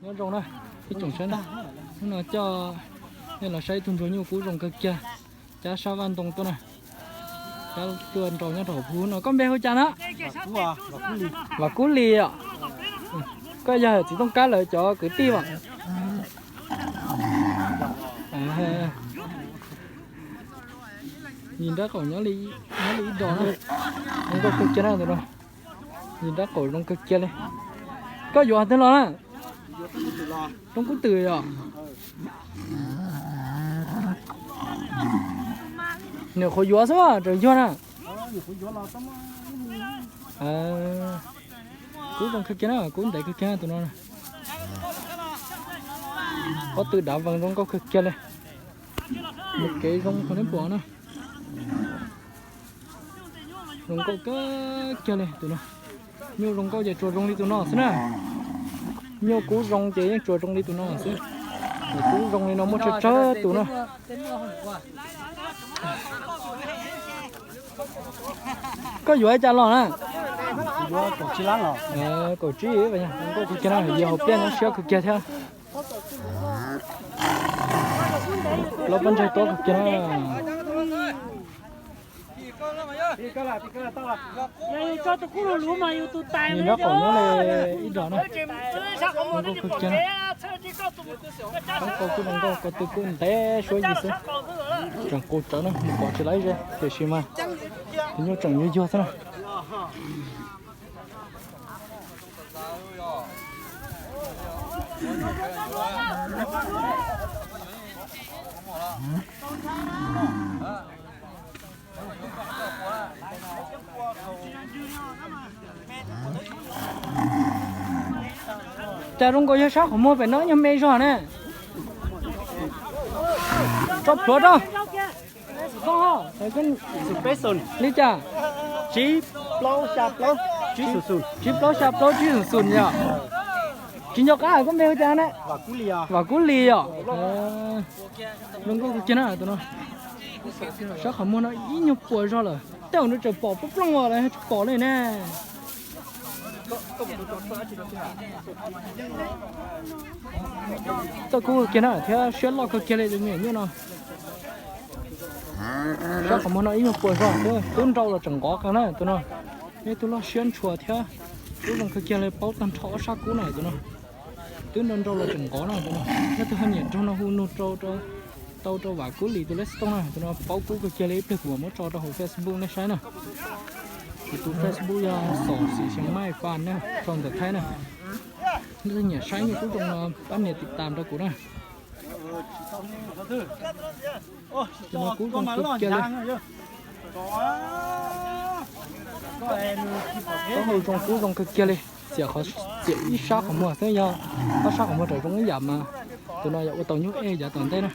Nyob zoo na, ib tsoom saib na, hnub no coj nej los saib ib tug ntsuag nyuj kub zoo kawg kiag, cab sab vaj ntoo tuaj na, cab tuaj nrau nyob rau hauv phuv no. Koj npe hu cas na? Vam Kub Lis os. Koj yog txiv Tooj Kab lawv cov kwv tij as? Yim nrab qaum nyob li ib dos na. Zoo nkauj kawg kiag na tus no. Yim nrab qaum zoo kawg kiag li. Koj yuav twg los na? Roob Kub Twm yom? Nyuam qhuav yuav xwb tseem yuag na. Kub zoo kawg kiag na, kub ntev kawg kiag na tus no. Pob tw dav vees zoo nkauj kawg kiag li. Mus kev zoo qhov neb pom na. Zoo nkauj kawg kiag li tus no. Nyuj zoo nkauj ces tsuas zoo li tus no xwb na. Nyuj kub zoo ces yeej tsuas zoo li tus no xwb. Nyuj kub zoo li no muaj tsawg tsawg tus na. Koj yuav ib cas los na? Kaum tsib, zoo nkauj kawg kiag na, yog hauv pliaj nyob siab kawg kiag thiab. Plaub pob ntseg tuab kawg kiag na. Yim nrab qaum nyob li ib dos na. Zoo nkauj kawg kiag na. Poob kau kuj zoo nkauj, ko tw kuj ntev suab yig xwb. Tseem qus tsawv na, mus pom tsis laib ze tiam sis mas tus nyuj tseem yuag yuag xwb na. Cas zoo nkaus yog sab qhov muag pem no nyuag me zog ne. Tso plhuav rau. Li cas? Tsib plaub xya plaub tsib xum xum yom. Tsis nco qab, koj npe hu cas ne? Vam Kub Lis yom. Zoo nkauj kawg kiag na tus no. Sab qhov muag no ib nyuag puas zog lawm, tej zaum nws tseem pom plooj plooj os, lawv tsis pom li ne. Txawj kub kawg kiag na thiab siab loj kawg kiag li tus me nyuam nyuj no. Sab qhov muag no ib nyuag puas zog xwb, twb nrau los tseem nqov qees na tus no. Yog tus loj siab ntshua thiab kub zoo kawg kiag li, paub tag nrho ob sab kub na tus no. Twb nrau nrau los tseem nqov na tus no. Yog tus ho nyiam nrog no hu nug rau, tau rau Vam Kub Lis tus lej xov tooj na, tus no paub kub kawg kiag li, ib pliag kuv mam muab tso rau hauv Facebook nej saib na. Kuv tus Facebook yog Xom Xim Xeev Maij Fas na, sau ntawv Thaib na. Nej leej nyiam saib nyuj kub zoo no pab nias tiv tam rau kuv na. Tus no kub zoo kawg kiag li. Taub hau zoo, kub zoo kawg kiag li. Txiam qhov, txiam ib sab qhov muag xwb, yog ob sab qhov muag tseem zoo ib yam mas tus no yog ua tau nyuj ej yav tom ntej na.